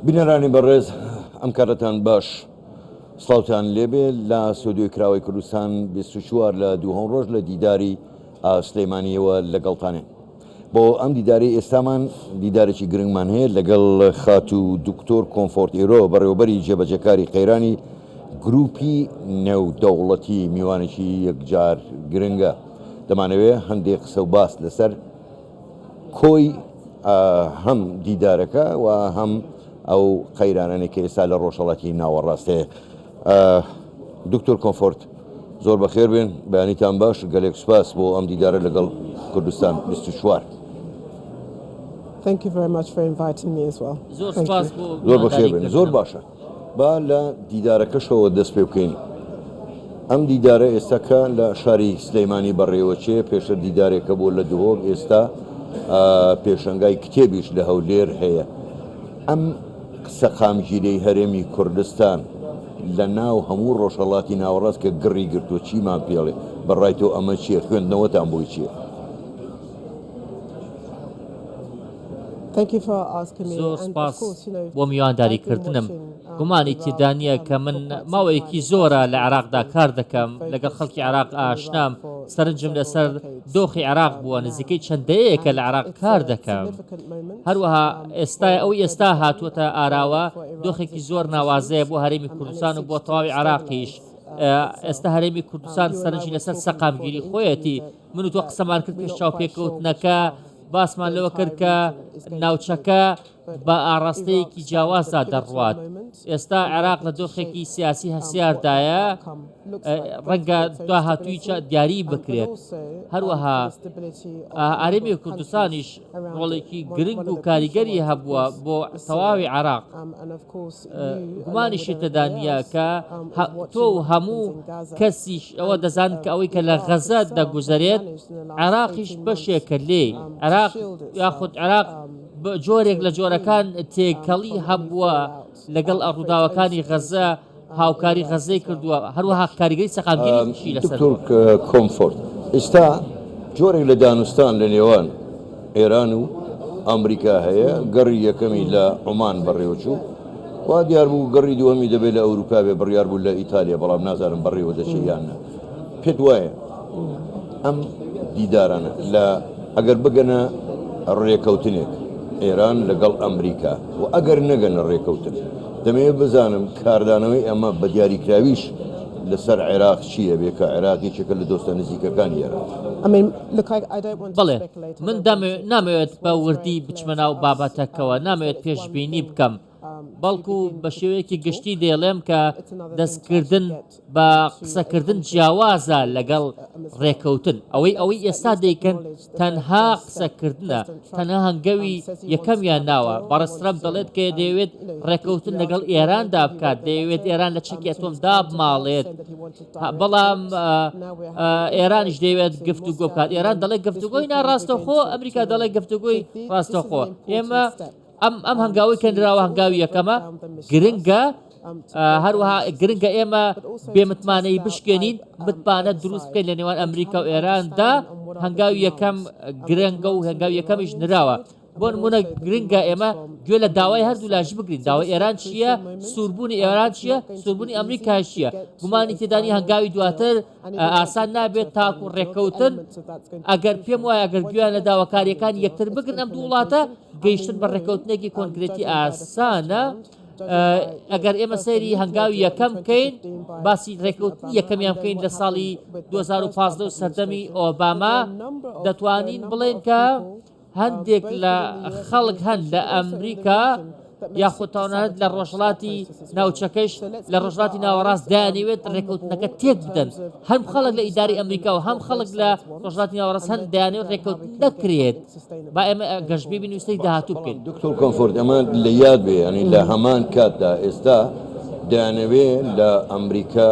بینەرانی بەڕێز ئەم کاتەتان باش سڵاوتان لێبێ لە ستۆدیۆی کراوەی کوردستان 24 لە دووهەم ڕۆژ لە دیداری سلەیمانیەوە لەگەڵتانێن بۆ ئەم دیدارەی ئێستامان دیدارێکی گرنگمان هەیە لەگەڵ خاتوو دکتۆر کۆمفۆرت ئیرۆ بەڕێوەبەری جێبەجێکاری قەیرانی گروپی نێودەوڵەتی میوانێکی یەکجار گرنگە دەمانەوێ هەندێک قسە و باس لەسەر کۆی هەم دیدارەکە و هەم ئەو قەیرانانەی کە ئێستا لە ڕۆژهەڵاتی ناوەڕاست هەیە. دکتۆر کۆمفۆرت زۆر بەخێر بێن، بەیانیتان باش، گەلێک سوپاس بۆ ئەم دیدارە لەگەڵ کوردستان 24. Thank you very much for inviting me as well. زۆر Thank سوپاس you. بۆ زۆر بەخێر میوانداری بێن. زۆر کردنم. باشە با لە دیدارەکەشەوە دەست پێ بکەین. ئەم دیدارە ئێستا کە لە شاری سلەیمانی بەڕێوەچێ، پێشتر دیدارێک هەبوو لە دهۆک، ئێستا پێشەنگای کتێبیش لە هەولێر هەیە. ئەم سەقامگیریەی هەرێمی کوردستان لە ناو هەموو ڕۆژهەڵاتی ناوەڕاست کە گڕی گرتووە چیمان پێڵێ؟ بە ڕای تۆ ئەمە چییە؟ خوێندنەوەتان بۆی چییە؟ زۆر سوپاس بۆ میوانداریکردنم. گومانی تێدا نییە کە من ماوەیەکی زۆرە لە عێراقدا کار دەکەم، لەگەڵ خەڵکی عێراق ئاشنام، سەرنجم لەسەر دۆخی عێراق بووە، نزیکەی چەند دەیەیەکە لە عێراق کار دەکەم. هەروەها ئێستا ئەوەی ئێستا هاتووەتە ئاراوە دۆخێکی زۆر ناوازەیە بۆ هەرێمی کوردستان و بۆ تەواوی عێراقیش. ئێستا هەرێمی کوردستان سەرنجی لەسەر سەقامگیری خۆیەتی. من و تۆ قسەمان کرد پێش چاوپێکەوتنەکە، باسمان لەوە کرد کە ناوچەکە بە ئاڕاستەیەکی جیاوازدا دەڕوات. ئێستا عێراق لە دۆخێکی سیاسی هەستیاردایە، ڕەنگە داهاتووی دیاری بکرێت. هەروەها هەرێمی کوردستانیش ڕۆڵێکی گرنگ و کاریگەری هەبووە بۆ تەواوی عێراق. گومانیشی تێدا نییە کە تۆ و هەموو کەسیش ئەوە دەزانن کە ئەوەی کە لە غەزە دەگوزەرێت عێراقیش بەشێکە لێی عێراق یاخود عێراق بە جۆرێک لە جۆرەکان تێکەڵی هەبووە لەگەڵ ڕووداوەکانی غەزە هاوکاری غەزەی کردووە هەروەها کاریگەری سەقامگیریشی لەسەر دکتۆر کۆمفۆرت ئێستا جۆرێک لە دانوستان لە نێوان ئێران و ئەمریکا هەیە، گەڕی یەکەمی لە عومان بەڕێوەچوو، وا دیار بوو گەڕی دووەمی دەبێت لە ئەوروپا بێ، بڕیار بوو لە ئیتالیا، بەڵام نازانم بەڕێوە دەچێت یان نا. پێت وایە ئەم دیدارانە لە ئەگەر بگەنە ڕێکەوتنێک ئێران لەگەڵ ئەمریکا و ئەگەر نەگەنە ڕێکەوتن، دەمەوێت بزانم کاردانەوەی ئەمە بە دیاریکراویش لەسەر عێراق چییە بێ کە عێراق یەکێکە لە دۆستە نزیکەکانی ئێران. بەڵێ، من نامەوێت بە وردی بچمە ناو بابەتەکەوە، نامەوێت پێشبینی بکەم، بەڵکو بە شێوەیەکی گشتی دەیڵێم کە دەستکردن بە قسەکردن جیاوازە لەگەڵ ڕێکەوتن. ئەوەی ئەوەی ئێستا دەیکەن تەنها قسەکردنە، تەنها هەنگەوی یەکەمیان ناوە. بەڕێز ترەمپ دەڵێت کە دەیەوێت ڕێکەوتن لەگەڵ ئێراندا بکات، دەیەوێت ئێران لە چەکی ئەتۆم دابماڵێت، بەڵام ئێرانیش دەیەوێت گفتوگۆ بکات. ئێران دەڵێت گفتوگۆی ناڕاستەوخۆ، ئەمریکا دەڵێت گفتوگۆی ڕاستەوخۆ. ئێمە ئەم ئەم هەنگاوەی کە نراوە هەنگاوی یەکەمە گرنگە هەروەها گرنگە ئێمە بێمتمانەی بشکێنین متمانە دروست بکەین لە نێوان ئەمریکا و ئێراندا هەنگاوی یەکەم گرنگە و هەنگاوی یەکەمیش نراوە بۆ نمونە گرنگە ئێمە گوێ لە داوای هەردوو لاش بگرین داوای ئێران چییە سووربوونی ئێران چییە سووربوونی ئەمریکا چییە گومانی تێدانی هەنگاوی دواتر ئاسان نابێت تاکو ڕێککەوتن ئەگەر پێم وایە ئەگەر گوێیان لە داواکاریەکان یەکتر بگرن ئەم دوو وڵاتە گەیشتن بە ڕێککەوتنێکی کۆنکرێتی ئاسانە ئەگەر ئێمە سەیری هەنگاوی یەکەم بکەین باسی ڕێککەوتنی یەکەمیان بکەین لە ساڵی 2015 و سەردەمی ئۆباما دەتوانین بڵێن کە هەندێک لە خەڵک هەن لە ئەمریکا یاخود تەنانەت لە ڕۆژهەڵاتی ناوچەکەش لە ڕۆژهەڵاتی ناوەڕاست دەیانەوێت ڕێککەوتنەکە تێک بدەن هەم خەڵک لە ئیداری ئەمریکا و هەم خەڵک لە ڕۆژهەڵاتی ناوەڕاست هەن دەیانەوێت ڕێککەوتن نەکرێت با ئێمە گەشبین بین و سەیری داهاتوو بکەین. دکتۆر کۆمفۆرت ئەمە لە یاد بێ یانی لە هەمان کاتدا ئێستا دەیانەوێ لە ئەمریکا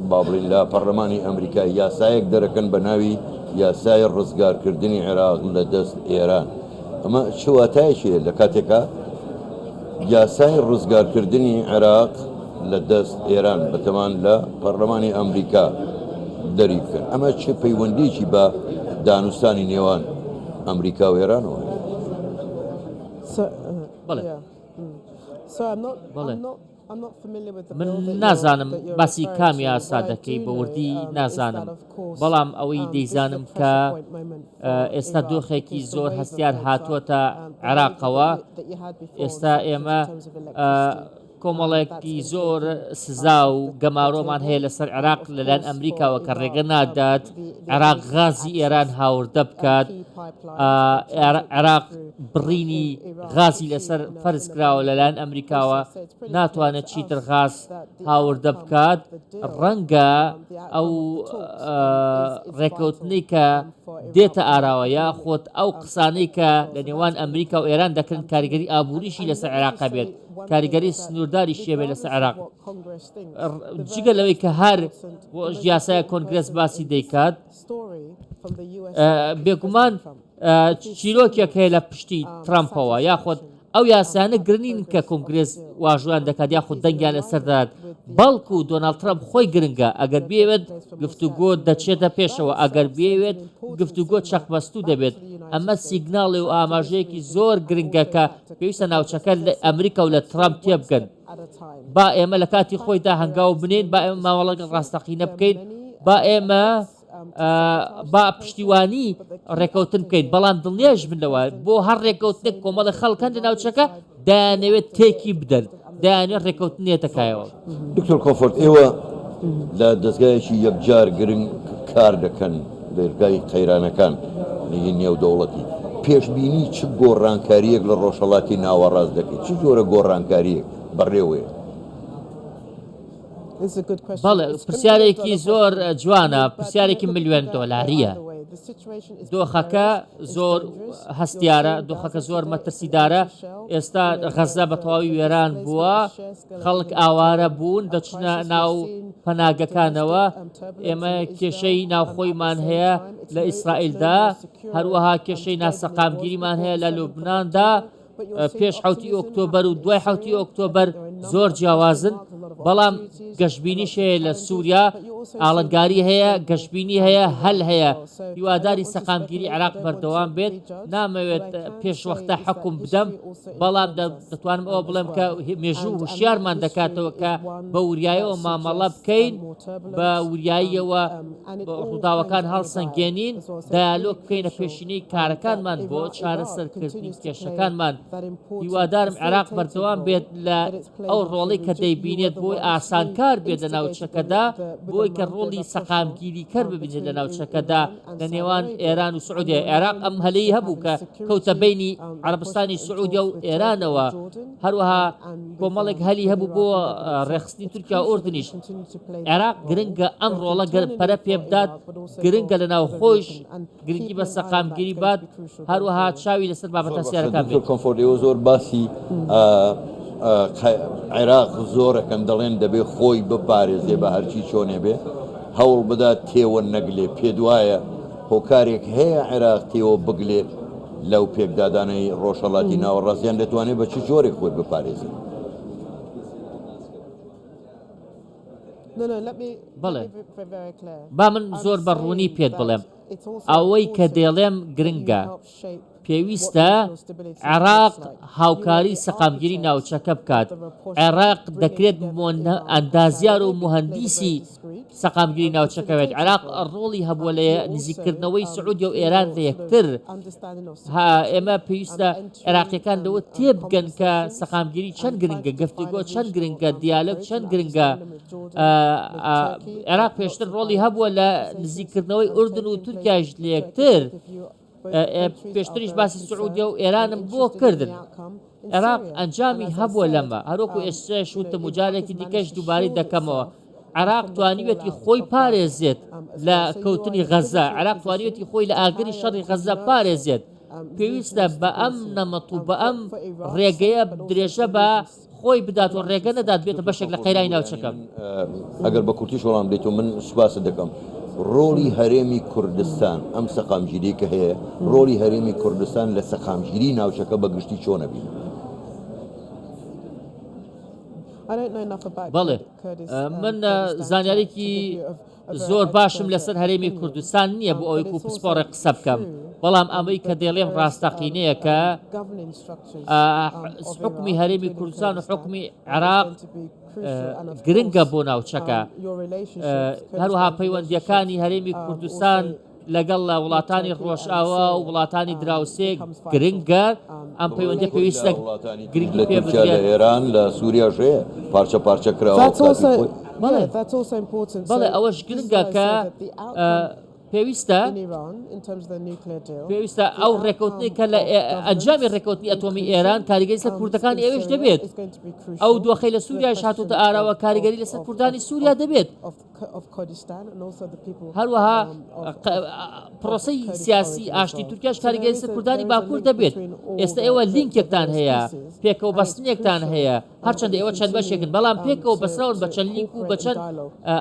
با بڵێین لە پەڕلەمانی ئەمریکا یاسایەک دەرەکەن بە ناوی یاسای ڕزگارکردنی عێراق لە دەست ئێران ئەمە چ واتایەکی هەیە لە کاتێکا یاسای ڕزگارکردنی عێراق لە دەست ئێران بەتەمان لە پەرلەمانی ئەمریکا دەری بکەن ئەمە چ پەیوەندیکی بە دانوستانی نێوان ئەمریکا و ئێرانەوە هەیە؟ بەڵێ. بەڵێ. من نازانم باسی کام یاسا دەکەی بە وردی نازانم، بەڵام ئەوەی دەیزانم کە ئێستا دۆخێکی زۆر هەستیار هاتووەتە عێراقەوە، ئێستا ئێمە کۆمەڵێکی زۆر سزا و گەمارۆمان هەیە لەسەر عێراق لەلایەن ئەمریکاوە کە ڕێگە نادات عێراق غازی ئێران هاوردە بکات، عێراق بڕینی غازی لەسەر فەرز کراوە لەلایەن ئەمریکاوە ناتوانێت چیتر غاز هاوردە بکات، ڕەنگە ئەو ڕێکەوتنەی کە دێتە ئاراوە یاخود ئەو قسانەی کە لە نێوان ئەمریکا و ئێران دەکرن کاریگەری ئابووریشی لەسەر عێراق هەبێت، کاریگەری سنوورداریشی هەبێت لەسەر عێراق. جگە لەوەی کە هەر یاسای کۆنگرێس باسی دەیکات، بێگومان چیرۆکێک هەیە لە پشتی ترامپەوە یاخود ئەو یاسایانە گرنین کە کۆنگرێس واژۆیان دەکات یاخود دەنگیان لەسەر دەدات، بەڵکو دۆناڵد ترەمپ خۆی گرنگە، ئەگەر بیەوێت گفتوگۆ دەچێتە پێشەوە، ئەگەر بیەوێت گفتوگۆ چەقبەستوو دەبێت، ئەمە سیگناڵێ و ئاماژەیەکی زۆر گرنگە کە پێویستە ناوچەکە لە ئەمریکا و لە ترەمپ تێبگەن. با ئێمە لە کاتی خۆیدا هەنگاو بنێین، با ئێمە مامەڵە لەگەڵ ڕاستەقینە بکەین، با ئێمە با پشتیوانی ڕێکەوتن بکەین، بەڵام دڵنیاش بن لەوە بۆ هەر ڕێکەوتنێک کۆمەڵی خەڵک هەن لە ناوچەکە دەیانەوێت تێکی بدەن، دەیانەوێت ڕێکەوتن نێتە کایەوە. دکتۆر کۆمفۆرت، ئێوە لە دەزگایەکی یەکجار گرنگ کار دەکەن، دەرگای قەیرانەکان ی نێودەوڵەتی، پێشبینی چ گۆڕانکارییەک لە ڕۆژهەڵاتی ناوەڕاست دەکەیت؟ چ جۆرە گۆڕانکارییەک بەڕێوەیە؟ بەڵێ، پرسیارێکی زۆر جوانە، پرسیارێکی ملیۆن دۆلارییە. دۆخەکە زۆر هەستیارە، دۆخەکە زۆر مەترسیدارە. ئێستا غەززە بە تەواوی وێران بووە، خەڵک ئاوارە بوون، دەچنە ناو پەناگەکانەوە. ئێمە کێشەی ناوخۆیمان هەیە لە ئیسرائیلدا، هەروەها کێشەی ناسەقامگیریمان هەیە لە لوبناندا. پێش حەوتی ئۆکتۆبەر و دوای حەوتی ئۆکتۆبەر زۆر جیاوازن، بەڵام گەشبینیش هەیە لە سووریا، ئاڵنگاری هەیە، گەشبینی هەیە، هەل هەیە. هیواداری سەقامگیری عێراق بەردەوام بێت، نامەوێت پێشوەختە حوکم بدەم، بەڵام دەتوانم ئەوە بڵێم کە مێژوو هۆشیارمان دەکاتەوە کە بە وریایەوە مامەڵە بکەین، بە وریاییەوە ڕووداوەکان هەڵسەنگێنین، دایالۆگ بکەینە پێشینەی کارەکانمان بۆ چارەسەرکردنی کێشەکانمان. هیوادارم عێراق بەردەوام بێت لە ئەو ڕۆڵەی کە دەیبینێت بۆی ئاسانکار بێت لە ناوچەکەدا، بۆی کە ڕۆڵی سەقامگیریکەر ببینێت لە ناوچەکەدا لە نێوان ئێران و سعودیە. عێراق ئەم هەلەی هەبوو کە کەوتە بەینی عەرەبستانی سعودیە و ئێرانەوە، هەروەها کۆمەڵێک هەلی هەبوو بۆ ڕێکخستنی تورکیا و ئوردنیش. عێراق گرنگە ئەم ڕۆڵە پەرە پێبدات، گرنگە لە ناوخۆیش گرنگی بە سەقامگیری بات، هەروەها چاوی لەسەر بابەتە سیارەکان بێت. دکتۆر کۆمفۆرت ئێوە زۆر باسی عێراق زۆرەکەن دەڵێن دەبێ خۆی بپارێزێ بە هەرچی چۆنێ بێ هەوڵ بدات تێوە نەگلێ پێت وایە هۆکارێک هەیە عێراق تێوە بگلێ لەو پێکدادانەی ڕۆژهەڵاتی ناوەڕاست یان دەتوانێت بە چ جۆرێک خۆی بپارێزێت؟ بەڵێ، با من زۆر بە ڕوونی پێت بڵێم، ئەوەی کە دەیڵێم گرنگە، پێویستە عێراق هاوکاری سەقامگیری ناوچەکە بکات، عێراق دەکرێت ئەندازیار و موهەندیسی سەقامگیری ناوچەکە بێت، عێراق ڕۆڵی هەبووە لە نزیککردنەوەی سعودیە و ئێران لە یەکتر، ئێمە پێویستە عێراقییەکان لەوە تێبگەن کە سەقامگیری چەند گرنگە، گفتوگۆ چەند گرنگە، دیالۆگ چەند گرنگە. عێراق پێشتر ڕۆڵی هەبووە لە نزیککردنەوەی ئوردن و تورکیاش لە یەکتر، پێشتریش باسی سعودیە و ئێرانم بۆ کردن. عێراق ئەنجامی هەبووە لەمە، هەروەکو ئێستاش وتم و جارێکی دیکەش دووبارەی دەکەمەوە، عێراق توانیویەتی خۆی پارێزێت لە کەوتنی غەززە، عێراق توانیویەتی خۆی لە ئاگری شەڕی غەززە پارێزێت، پێویستە بە ئەم نەمەت و بە ئەم ڕێگەیە درێژە بە خۆی بدات و ڕێگە نەدات بێتە بەشێک لە قەیرانی ناوچەکە. ئەگەر بە کورتیش وەڵام بدەیتەوە من سوپاست دەکەم. ڕۆڵی هەرێمی کوردستان، ئەم سەقامگیریەی کە هەیە، ڕۆڵی هەرێمی کوردستان لە سەقامگیری ناوچەکە بە گشتی چۆن ئەبینن؟ بەڵێ، من زانیاریی زۆر باشم لەسەر هەرێمی کوردستان نییە بۆ ئەوەی کو پسپۆڕێک قسە بکەم، بەڵام ئەمەی کە دەیڵێم ڕاستەقینەیە کە حوکمی هەرێمی کوردستان و حوکمی عێراق گرنگە بۆ ناوچەکە، هەروەها پەیوەندییەکانی هەرێمی کوردستان لەگەڵ وڵاتانی ڕۆژئاوا و وڵاتانی دراوسێ گرنگە، ئەم پەیوەندیە پێویستە گرنگی لە پێ تورکیا، لە بدرێت. ئێران، لە سوریاش هەیە، پارچە پارچە کراوە کاتی خۆی. بەڵێ، بەڵێ ئەوەش گرنگە کە پێویستە پێویستە ئەو ڕێکەوتنەی کە لە ئەنجامی ڕێکەوتنی ئەتۆمی ئێران کاریگەری سەر کوردەکانی ئەوێش دەبێت. ئەو دۆخەی لە سوریاش هاتووتە ئاراوە کاریگەری لەسەر کوردانی سوریا دەبێت. هەروەها پرۆسەی سیاسی ئاشتی تورکیاش کاریگەری سەر کوردانی باکوور دەبێت. ئێستا ئێوە لینکێکتان هەیە، پێکەوە بەستنێکتان هەیە، هەرچەندە ئێوە چەند بەشێکن، بەڵام پێکەوە بەسراون بە چەند لینک و بە چەند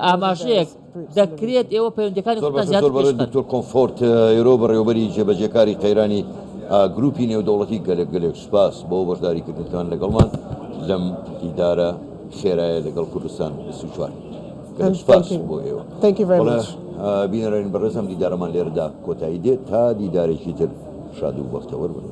ئاماژەیەک، دەکرێت ئێوە پەیوەندییەکانی زۆر خۆتان باشە زیاتر زۆر بەڕێز پێش بخەن. دکتۆر کۆمفۆرت ئێرۆ بەڕێوەبەری جێبەجێکاری قەیرانی گروپی نێودەوڵەتی گەلێک گەلێک سوپاس بۆ بەشداریکردنتان لەگەڵمان لەم دیدارە خێرایە لەگەڵ کوردستان 24 گەلێک سوپاس بۆ ئێوە. بەڵێ بینەرانی بەڕێز ئەم دیدارەمان لێرەدا کۆتایی دێت تا دیدارێکی تر شاد و بەختەوەر بن.